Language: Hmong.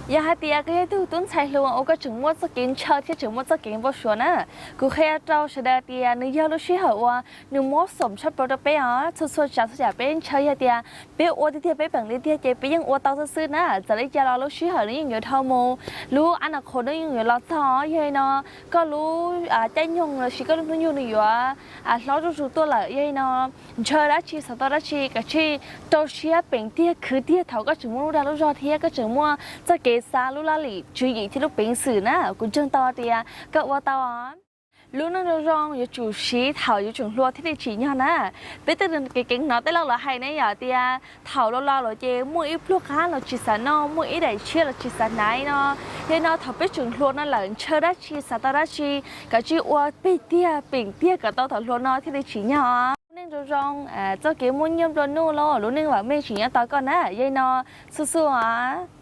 Yog hais tias koj yog ib tug tub ntxhais hluas uas koj tseem muaj txoj kev ntshaw thiab tseem muaj txoj kev npau suav na, kuv qhia rau sawv daws tias nws yog lub sij hawm uas nws muab xoom tshaj plaws rau peb os. Txhua txhua tsav txhua yam peb ntshaw yog tias peb ua tiag tiag peb peem li tiag ces peb yeej ua tau xwb xwb na. Txawm li cas los lub sij hawm nws yeej yuav dhau mus, lub a na qhov nws yeej yuav los txog. Yog li no koj lub caij nyoog los sis koj lub hnub nyoog nws yuav hlob zuj zus tuaj lawm. Yog li no ntshaw dab tsi xav tau dab tsi kav tsij rau siab peem tiag khwv tiag thaum koj tseem muaj lub dag lub zog thiab koj tseem muaj txoj kev xav lub laj lim tswv yim thiab lub peev xwm na. Kuv ntseeg tau tias koj ua tau. Lub neej zoo zoo yuav tsum siv thaum yuav tseem hluas thiaj li tsim nyog na. Peb tej kev keev hnov tej laus lawv hais ne yom tias thaum laus laus lawm ces muaj ib pluag qab los tsis xav noj, muaj ib daim tshiab los tsis xav hnav no. Yog li no thaum peb tseem hluas no lawm ntshaw dab tsi xav tau dab tsi kav tsij ua peg tiag peem tiag kom tau thaum hluas no thiaj li tsim nyog. Lub neej zoo zoo, txoj kev muaj nyiaj nplua nuj los lub neej vam meej tsim nyog tau koj na. Yog li no xu xu os.